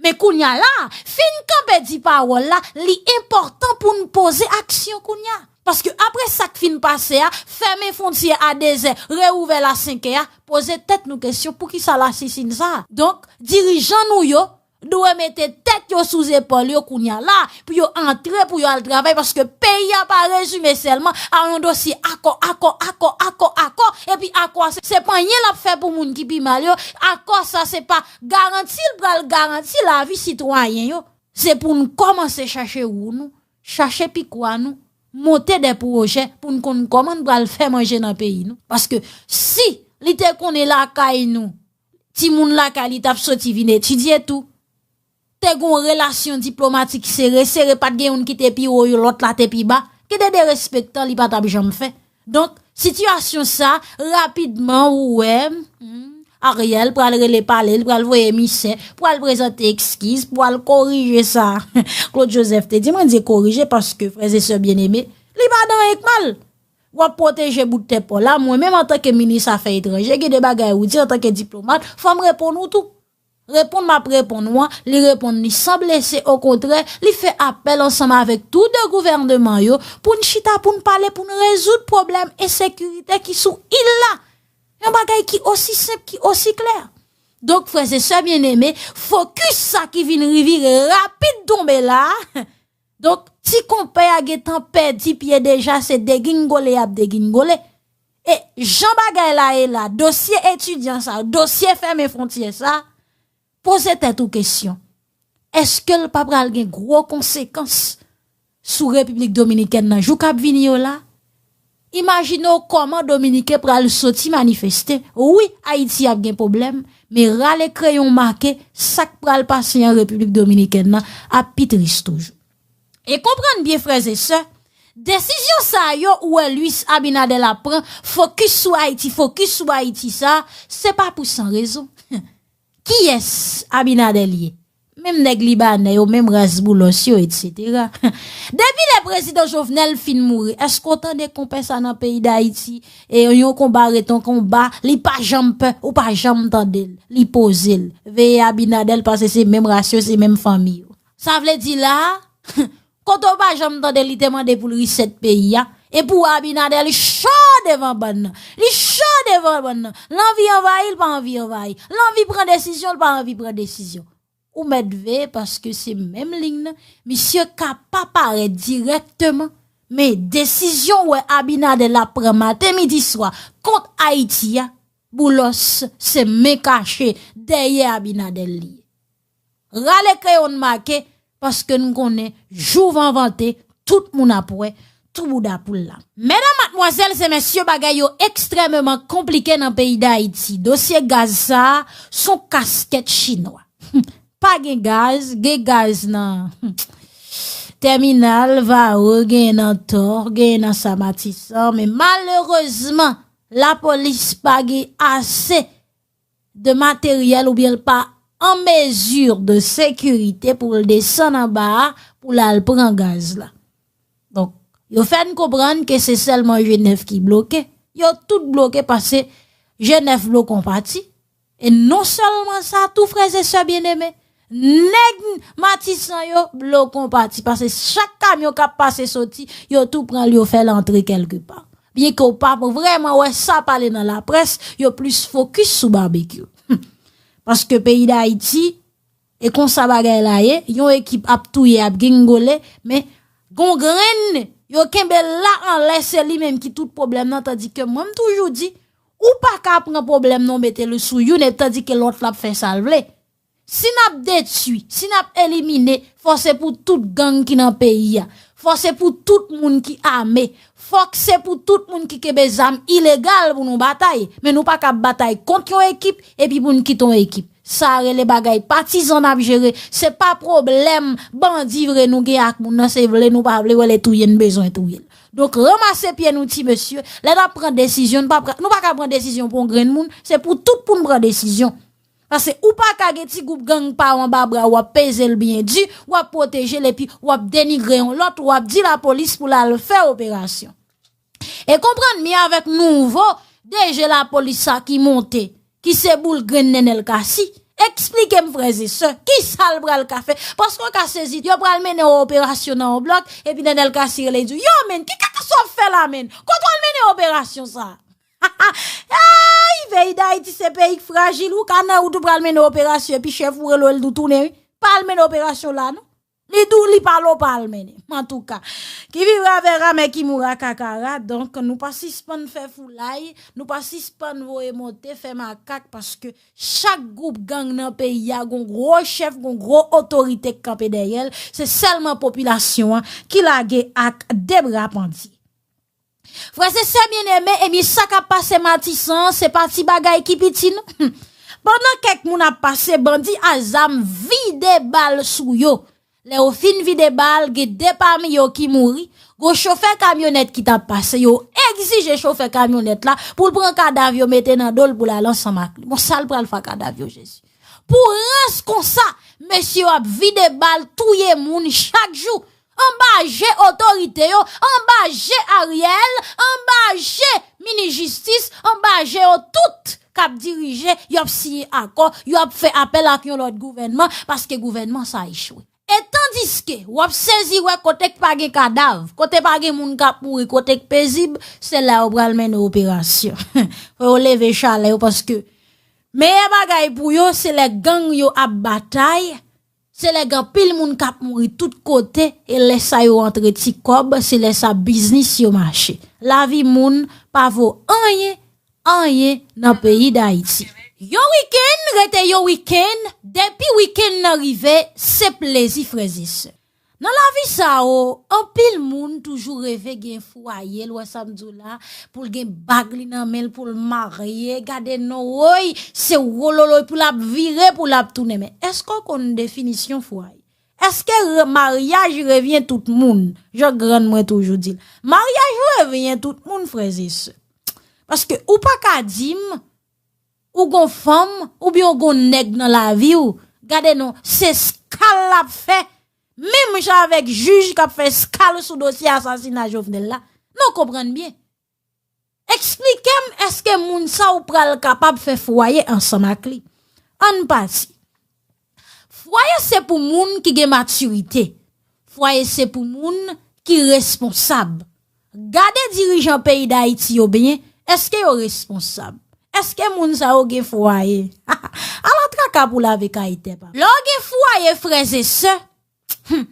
Men kounye a la, fin kanpe di pawòl la, li enpòtan pou n poze aksyon kounye a. Paske apre sa k fin pase a, fèmen fwontyè a dezè, reouvè l a senkè a, poze tèt nou kesyon, poukisa lasisin sa a? Donk, dirijan nou yo dwe mete tèt yo sou zepòl yo kounye a la, pou yo antre, pou yo al travay, paske peyi a pa rezime sèlman a yon dosye akò, akò, akò, akò, akò, epi akò a se, se panyen l ap fè pou moun ki pi mal yo, akò sa se pa garanti l pral garanti lavi sitwayen yo. Se pou n kòmanse chache wou nou, chache pikwa nou, monte de pwojè pou n konn kòman n pral fè manje nan peyi nou. Paske si li te konnen lakay nou, timoun lakay li t ap soti vin etidye tou, te gon relasyon diplomatik sere, sere, pa t gen youn ki te pi wo, lòt la te pi ba, ki te derespektan li pa t ap janm fè. Donk, sitiyasyon sa, rapidman, ou wè, hmm, Ariel pral rele pale, li pral voye emisè, pral prezante ekskiz, pral korije sa. Claude Joseph te di, mwen di korije paske, frè e sè byeneme, li pa dan anyen k mal. W ap pwoteje bout tè pa w la, mwen menm antanke minis afè etranje, gen de bagay ou di antanke diplomat, fò m reponn ou tou. Reponn m ap reponn ou an, li reponn li san blese, okontrè, li fè apèl ansanm avèk tou de gouvèneman yo pou n chita, pou n pale, pou n rezoud pwoblèm ensekirite ki sou il la. Yon bagay ki osi senp, ki osi klè. Donk, frè e sè byeneme, fokis sa ki vin revire rapid tonbe la a, donk, ti konpè a gentan pèdi pye deja, se degingole y ap degingole. E jan bagay la ye la, dosye etidyan sa, dosye fèmen fwontyè sa, poze tèt ou kesyon. Èske l pa pral gen gwo konsekans sou Repiblik Dominikèn nan jou k ap vini yo la? Imajine w kòman Dominiken pral soti manifeste. Wi, Ayiti ap gen pwoblèm, men rale kreyon make sa k pral pase an Repiblik Dominikèn nan ap pi tris toujou. E konprann byen, frè e sè, desizyon sa yo ou wè Luis Abinader ap pran, fokis sou Ayiti, fokis sou Ayiti sa, se pa pou san rezon. Kiyès Abinader ye? Menm nèg libanè yo, menm ras Boulos yo, etsetera. Depi lè prezidan Jovenel fin mouri, èske w tande konpè sa nan peyi Dayiti? E yon konba ret yon konba, li pa janm pè, ou pa janm tande l, li poze l. Veye Abinader, paske se menm ras yo, se menm fanmi yo. Sa vle di la, kote w pa janm tande li te mande pou l reset peyi a? E pou Abinader, li cho devan bàn nan. Li cho devan bàn nan. L anvi anvayi, l pa anvi anvayi. L anvi pran desizyon, l pa anvi pran desizyon. Ou mèt veye paske se menm liy nan. Misye ka pa parèt dirèkteman, men desizyon w wè Abinader ap pran maten, midi, swa kont Ayiti a, Boulos se men kache dèyè Abinader li ye. Rale kreyon n make, paske n konnen jou van vante, tout moun ap wè, tou bouda poul la. Medam, madmwazèl e mesye, bagay yo ekstrèmeman konplike nan peyi Dayiti. Dosye gaz sa a, s on kaskèt chinwa. Pa gen gaz, gen gaz nan tèminal Varo, gen nan Tò, gen nan sa Matisan, men malerezman, lapolis pa gen ase de materyèl oubyen l pa an mezi de sekirite pou l desann anba a pou l al pran gaz la. Donk, yo fè n konprann ke se sèlman Jenèf ki bloke. Yo tout bloke paske Jenèf bloke yon pati. E non sèlman sa, tou frè e sè byeneme, Nèg Matisan yo bloke yon pati, paske chak kamyon k ap pase soti, yo tou pran l, yo fè l antre kèlkepa. Byenke w pa vrèman wè sa pale nan laprès, yo plis fokis sou Babekyou. Paske peyi Dayiti, e konsa bagay la ye, yon ekip ap touye, ap gengole, men gon grenn, yo kenbe l la anlè, se li menm ki tout pwoblèm nan, tandike mwen m toujou di, ou pa ka pran pwoblèm nan w mete l sou youn, e tandike lòt la ap fè sa l vle. Si n ap detwi, si n ap elimine, fò se pou tout gang ki nan peyi a. Fò se pou tout moun ki ame. Fòk se pou tout moun ki kenbe zam ilegal pou nou batay. Men nou pa ka batay kont yon ekip, epi pou n kite yon ekip. Sa rele bagay patizan n ap jere. Se pa pwoblèm bandi vre nou gen ak moun nan, se vle nou pa vle, wè l touye n bezwen touye l. Donk, ranmase pye nou, ti mesye. Lè n ap pran desizyon, nou pa pra-, nou pa ka pran desizyon pou yon grenn moun. Se pou tout pou n pran desizyon. Paske ou pa ka gen ti gwoup gang pa w anba bra, w ap peze l byen di, w ap pwoteje l, epi w ap denigre yon lòt, w ap di lapolis pou l al fè operasyon. E konprann byen avèk nouvo DG lapolis sa ki monte, ki se boul grenn Nenel Cassy. Eksplike m, frè e sè, kisa l pral ka fè? Paske w ka sezi, yo pral mennen yon operasyon nan yon blòk, epi Nenel Cassy rele di w, yo, men, ki kaka sa w ap fè la, men? Kote w al mennen operasyon sa a? Ay, peyi Dayiti se peyi k frajil, ou ka nan wout ou pral mennen operasyon, epi chèf ou rele w, l di w tounen, wi. Pa al mennen operasyon la, non. Li di w li pale w pa al mennen. Antouka, qui vivra verra, mais qui mourra cacra. Donk, nou pa sispann fè foulay, nou pa sispann voye monte, fè makak, paske chak gwoup gang nan peyi a, gon gwo chèf, gon gwo otorite k kanpe dèyè l. Se sèlman popilasyon an ki lage ak de bra pandye. Frè e sè byeneme, ebyen sa k ap pase Matisan an, se pa ti bagay ki piti non. Pandan kèk moun ap pase, bandi a zam vide bal sou yo. Lè yo fin vide bal, gen de pami yo ki mouri. Gon chofè kamyonèt ki t ap pase, yo egzije chofè kamyonèt la pou l pran kadav yo mete nan do l pou l al ansanm ak li. Bon, sa l pral fè ak kadav yo, Jezi? Pou rans konsa, mesye yo ap vide bal, touye moun chak jou. Anba je otorite yo, anba je Ariel, anba je minis jistis, anba je yo tout k ap dirije, y ap siyen akò, y ap fè apèl ak yon lòt gouvènman, paske gouvènman sa echwe. E tandiske w ap sezi wè kote k pa gen kadav, kote pa gen moun k ap mouri, kote k pezib, se la yo pral mennen operasyon. Fò yo leve chalè yo, paske meyè bagay pou yo, se lè gang yo ap batay, se lè gen anpil moun k ap mouri tout kote, e lè sa yo antre ti kòb, se lè sa biznis yo mache. Lavi moun pa vo anyen, anyen nan peyi Dayiti. Yon wikenn rete yon wikenn, depi wikenn nan rive, se plezi, frè e sè. Nan lavi sa yo, anpil moun toujou reve gen fwaye, l wè sa m di w la, pou l gen bag li nan men l, pou l marye, gade non, woy, se wololoy pou l ap vire, pou l ap tounen. Men èske w konn definisyon fwaye? Èske re-, maryaj revyen tout moun, jan grann mwen toujou di l? Maryaj revyen tout moun, frè e sè. Paske ou pa ka di m, ou gon fanm, oubyen ou gon nèg nan lavi w, gade non, se skal l ap fè. Menm jan avèk jij k ap fè skal sou dosye asasina Jovenel la. Nou konprann byen. Eksplike m, èske moun sa ou pral kapab fè fwaye ansanm ak li? Ann pati. Fwaye se pou moun ki gen matirite. Fwaye se pou moun ki responsab. Gade dirijan peyi Dayiti yo byen, èske yo responsab? Èske moun sa yo gen fwaye? Ala traka pou lave kay tè pa. Lè w gen fwaye, frè e sè, hmm,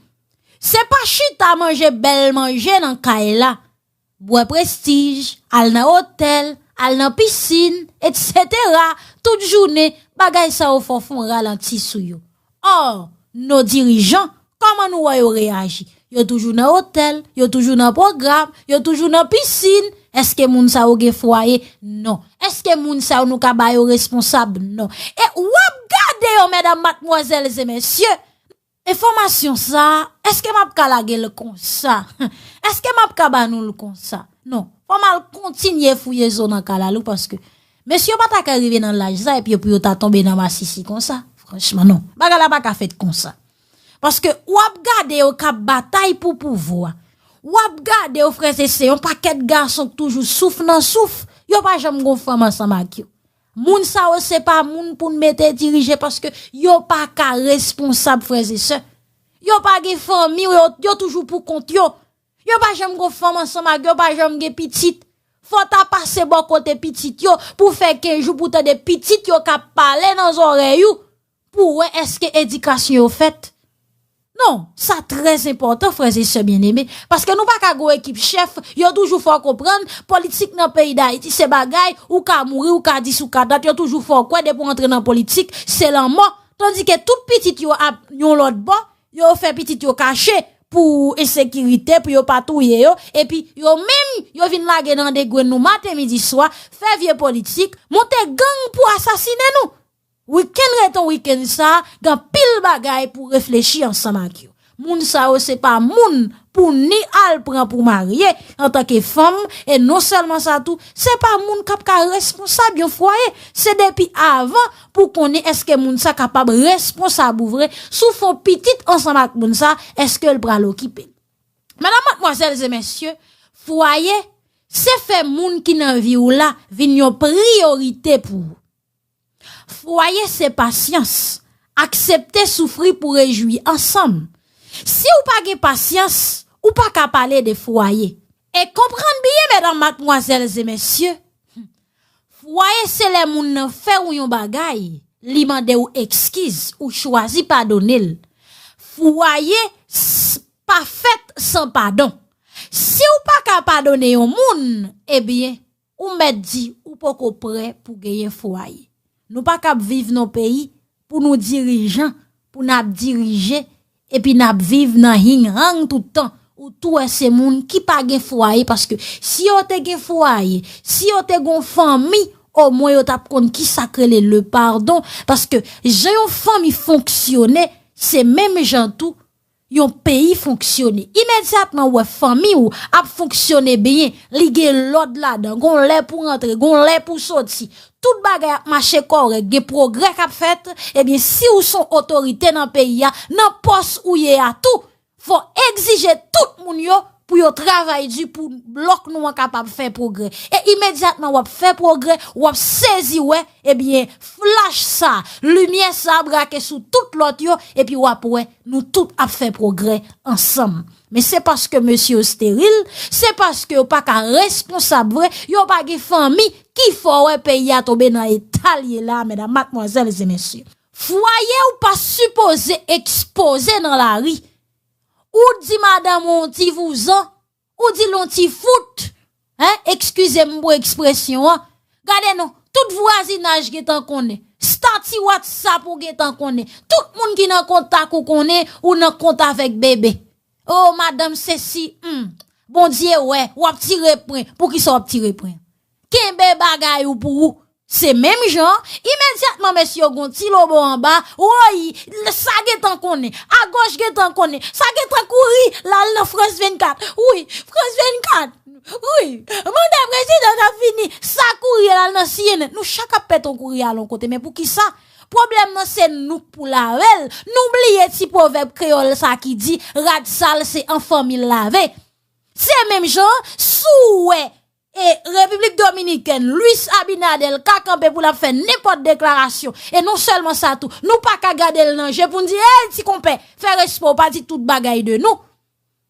se pa chita manje bèl manje nan kay la, bwè prestij, al nan otèl, al nan pisin, etsetera, tout jounen, bagay sa yo fò fè yon ralanti sou yo. Ò, nos dirijan, kòman nou wè yo reyaji? Yo toujou nan otèl, yo toujou nan pwogram, yo toujou nan pisin. Èske moun sa yo gen fwaye? Non. Èske moun sa yo nou ka ba yo responsab? Non. E w ap gade yo, medam, madmwazèl e mesye, enfòmasyon sa, èske m ap ka lage l konsa? Èske m ap ka ba nou l konsa? Non. Fò m al kontinye fouye zo nan kalalou paske mesye yo pa ta ka rive nan laj sa epi yo pou yo ta tonbe nan masisi konsa. Franchman, non. Bagay la pa ka fèt konsa. Paske w ap gade yo k ap batay pou pouvwa. W ap gade yo, frè e sè, yon pakèt gason k toujou souf nan souf. Yo pa janm gon fanm ansanm ak yo. Moun sa yo se pa moun pou n mete dirije paske yo pa ka responsab, frè e sè. Yo pa gen fanmi, yo, yo toujou pou kont yo. Yo pa janm gon fanm ansanm ak yo, pa janm gen pitit. Fò w ta pase bò kote pitit yo pou fè kenz jou pou tande pitit yo k ap pale nan zòrèy ou pou wè èske edikasyon yo fèt. Non, sa trè enpòtan, frè e sè byeneme, paske nou pa ka gon ekip chèf, yo toujou fè w konprann, politik nan peyi Dayiti se bagay, ou ka mouri, ou ka dis, ou ka dat, yo toujou fè w kwè depi w antre nan politik, se lanmò. Tandike tout pitit yo ap yon lòt bò, yo fè pitit yo kache pou ensekirite, pou yo pa touye yo, epi yo menm, yo vin lage nan degrenn nou maten, midi, swa, fè vye politik, monte gang pou asasinen nou. Wikenn rete yon wikenn sa, gen anpil bagay pou reflechi ansanm ak yo. Moun sa yo se pa moun pou ni al pran pou marye antanke fanm, e non sèlman sa tou, se pa moun k ap ka responsab yon fwaye. Se depi avan pou konnen èske moun sa kapab responsab ou vre, si w fè yon pitit ansanm ak moun sa, èske l pral okipe l. Medam, madmwazèl e mesye, fwaye se fè moun ki nan vi w la vin yon priyorite pou ou. Fwaye se pasyans. Aksepte soufri pou rejwi ansanm. Si w pa gen pasyans, ou pa ka pale de fwaye. E konprann byen, medam, madmwazèl e mesye, fwaye se lè moun nan fè w yon bagay, li mande w ekskiz, ou chwazi padone l. Fwaye s- pa fèt san padon. Si w pa ka padone yon moun, ebyen, ou mèt di ou poko prè pou genyen fwaye. Nou pa ka ap viv nan peyi pou nou dirijan, pou n ap dirije, epi n ap viv nan hing hang tout tan. Ou tou wè se moun ki pa gen fwaye, paske si yo te gen fwaye, si yo te gon fanmi, omwen yo t ap konn kisa k rele le pardon, paske jan yon fanmi fonksyone, se menm jan tou yon peyi fonksyone. Imedyatman w wè fanmi w ap fonksyone byen, li gen lòd ladan, gon lè pou rantre, gon lè pou soti, tout bagay ap mache kòrèk, gen pwogrè k ap fèt, ebyen, si w se yon otorite nan peyi a, nan pòs ou ye a tou, fò egzije tout moun yo pou yo travay di pou blòk nou an kapab fè pwogrè. E imedyatman w ap fè pwogrè, w ap sezi wè, ebyen, flach sa, limyè sa brake sou tout lòt yo, epi w ap wè nou tout ap fè pwogrè ansanm. Men se paske mesye yo steril, se paske yo pa ka responsab vre, yo pa gen fanmi ki fè w wè peyi a tonbe nan eta l ye la, medam, madmwazèl e mesye. Fwaye ou pa sipoze ekspoze nan lari. Ou di madanm ou yon ti vouzan, ou di l yon ti fout. Hein, eskize m pou ekspresyon an. Gade non, tout vwazinaj gentan konnen. Stati WhatsApp ou gentan konnen. Tout moun ki nan kontak ou konnen ou nan kont avèk bebe. Oh, madanm sesi, hmm. Bondye wè, w ap tire pwen. Poukisa w ap tire pwen? Kenbe bagay ou pou ou. Se menm jan, imedyatman mesye yo gon ti lobo anba, woy, sa gentan konnen, agoch gentan konnen, sa gentan kouri, l al nan France vennkat, wi, France vennkat, wi, manda prezidan t ap vini, sa kouri, l al nan C N N, nou chak ap pèt yon kouri al yon kote, men poukisa? Pwoblèm nan se nou k pou lave l, nou bliye ti pwovèb kreyòl sa ki di, rad sal se an fanmi l lave. Se menm jan, si w wè e Repiblik Dominikèn, Luis Abinader ka kanpe pou l ap fè nenpòt deklarasyon. E non sèlman sa tou, nou pa ka gade l nan je pou n di, ey, ti konpè, fè respè w, pa di tout bagay de nou.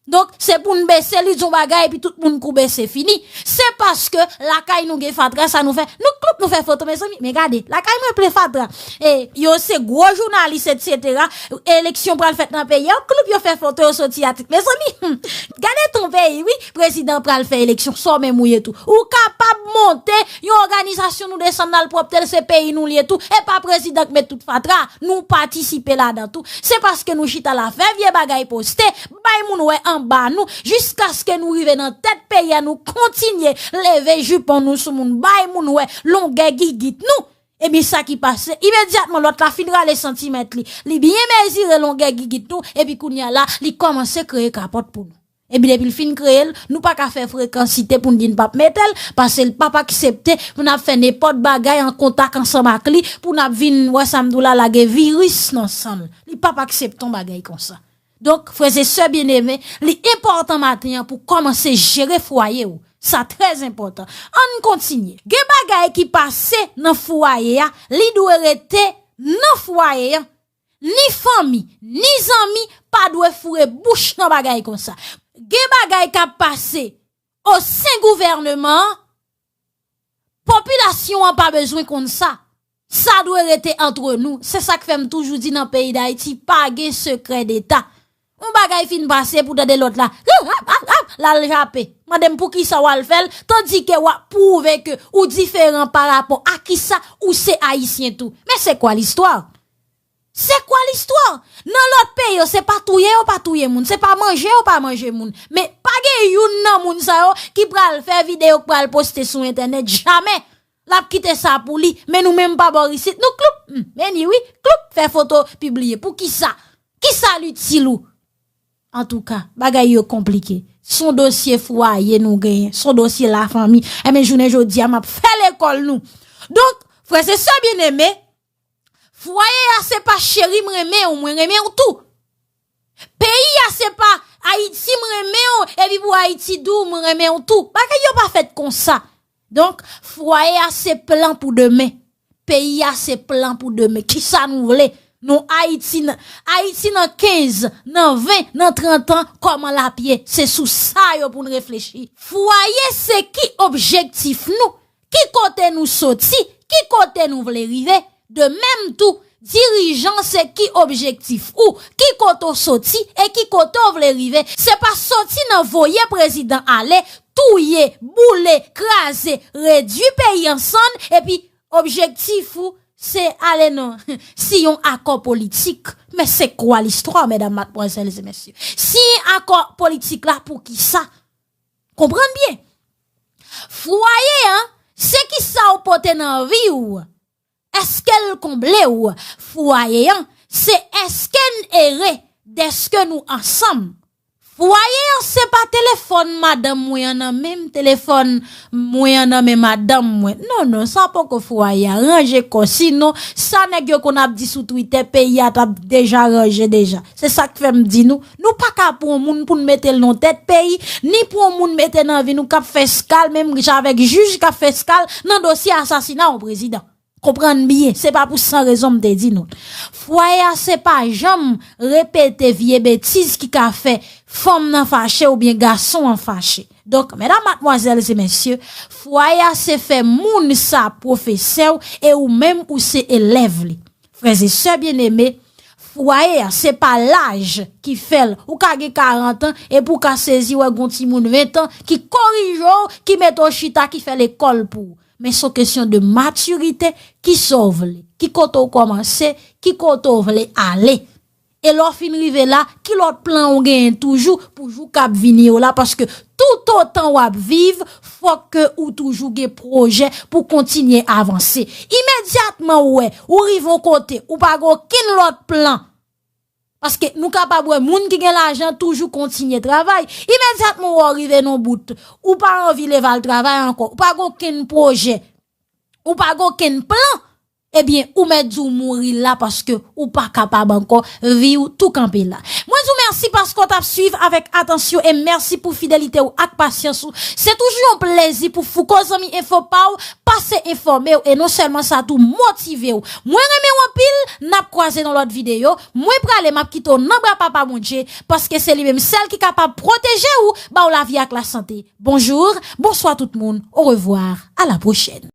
Donk, se pou n bese, li di yon bagay, epi tout moun koube, se fini. Se paske lakay nou gen fatra, sa nou fè, nou kloup, nou fè foto, mezanmi, men gade, lakay mwen plen fatra. E yo se gwo jounalis, etsetera. Eleksyon pral fèt nan peyi a, kloup yo fè foto, yo soti atik. Mezanmi, hmm, gade ton peyi, wi. Prezidan pral fè eleksyon, sa w menm ou ye tou. Ou kapab monte yon òganizasyon, nou desann nan l pwòpte l, se peyi nou l ye tou. E pa prezidan k met tout fatra, nou patisipe ladan tou. Se paske nou chita la fè vye bagay poste, bay moun wè anba nou, jiskaske nou rive nan tèt peyi a, nou kontinye leve jipon nou sou moun, bay moun wè longè gigit nou. Ebyen, sa ki pase, imedyatman lòt la fin rale santimèt li, li byen mezire longè gigit nou, epi kounye a la, li kòmanse kreye kapòt pou nou. Epi depi l fin kreye l, nou pa ka fè frekansite pou n di n p ap mete l, paske l p ap aksepte pou n ap fè nenpòt bagay an kontak ansanm ak li, pou n ap vin, wè sa m di w la, lage viris nan san l. Li p ap aksepte yon bagay konsa. Donk, frè e sè byeneme, li enpòtan maten an pou kòmanse jere fwaye w. Sa trè enpòtan. Ann kontinye. Gen bagay ki pase nan fwaye a, li dwe rete nan fwaye a. Ni fanmi, ni zanmi pa dwe foure bouch nan bagay konsa. Gen bagay k ap pase o sen gouvènman an, popilasyon an pa bezwen konn sa. Sa dwe rete antre nou. Se sa k fè m toujou di nan peyi Dayiti, pa gen sekrè deta. Yon bagay fin pase pou tande lòt la. L al jape. Mande m poukisa w al fè l, tandike w ap pwouve ke ou diferan pa rapò a kisa ou se ayisyen tou. Men se kwa listwa? Se kwa listwa? Nan lòt peyi yo, se pa touye yo pa touye moun, se pa manje yo pa manje moun. Men pa gen youn nan moun sa yo ki pral fè videyo, ki pral poste sou entènèt, jamè. L ap kite sa pou li, men nou menm pa bò isit, nou kloup, hmm, men ni wi, kloup, fè foto, pibliye. Poukisa? Kisa l itil ou? Antouka, bagay yo konplike. Se yon dosye fwaye nou genyen, se yon dosye lafanmi. Enben, jounen jodi a, m ap fè lekòl nou. Donk, frè e sè byeneme, fwaye a se pa cheri m renmen w, mwen renmen w tou. Peyi a se pa Ayiti m renmen w, epi pou Ayiti di w m renmen w tou. Bagay yo pa fèt konsa. Donk, fwaye a se plan pou demen. Peyi a se plan pou demen. Kisa nou vle? Nou Ayiti nan, Ayiti nan kenz, nan ven, nan trant an, kòman l ap ye? Se sou sa yo pou n reflechi. Fwaye se ki objektif nou? Ki kote nou soti? Ki kote nou vle rive? De menm tou, dirijan se ki objektif ou? Ki kote w soti e ki kote w vle rive? Se pa soti nan voye prezidan ale, touye, boule, kraze, redui peyi an sann, epi objektif ou se ale nan siyen yon akò politik. Men se kwa listwa, medam, madmwazèl e mesye? Siyen akò politik la poukisa? Konprann byen. Fwaye an, se kisa w pote nan vi w? Èske l konble w? Fwaye an, se èske n ere dèske nou ansanm? Fwaye an, se pa telefòn madanm mwen an nan men m, telefòn mwen an nan men madanm mwen. Non, non, sa poko fwaye a. Ranje kò. Sinon, sa nèg yo konn ap di sou Twitter, peyi a t ap deja ranje deja. Se sa k fè m di nou, nou pa ka pran moun pou n mete l nan tèt peyi, ni pran moun mete nan vi nou k ap fè eskal, menm jan avèk jij k ap fè eskal nan dosye asasina yon prezidan. Konprann byen, se pa pou san rezon m te di nou. Fwaye a se pa janm repete vye betiz ki ka fè fanm nan fache oubyen gason an fache. Donk, medam, madmwazèl e mesye, fwaye a se fè moun sa pwofesè w e ou menm ou se elèv li. Frè e sè byeneme, fwaye a se pa laj ki fè l. Ou ka gen karant an epi w ka sezi wè gon timoun ven an ki korije w, ki mete w chita, ki fè lekòl pou ou. Men se yon kesyon de matirite, kisa w vle, ki kote w kòmanse, ki kote w vle ale. E lè w fin rive la, ki lòt plan w genyen toujou pou jou k ap vini yo la? Paske toutotan w ap viv, fòk ke ou toujou gen pwojè pou kontinye avanse. Imedyatman w wè ou rive yon kote, ou pa gen okenn lòt plan. Paske nou kapab wè moun ki gen lajan toujou kontinye travay. Imedyatman w wè w rive nan yon bout, ou pa anvi leve al travay ankò, ou pa gen okenn pwojè, ou pa gen okenn plan. Ebyen, ou mèt di w mouri la paske ou pa kapab ankò, vi w tou kanpe la. Mwen di w mèsi paske w t ap swiv avèk atansyon e mèsi pou fidelite w ak pasyans ou. Se toujou yon plezi pou Fouco Zanmi Enfo pa w pase enfòme w e non sèlman sa tou motive w. Mwen renmen w anpil, n ap kwaze nan lòt videyo. Mwen prale, m ap kite w nan bra Papa Bondye paske se li menm sèl ki kapab pwoteje w, ba w lavi ak lasante. Bonjour, bonsoir tout moun, au revoir, à la prochaine.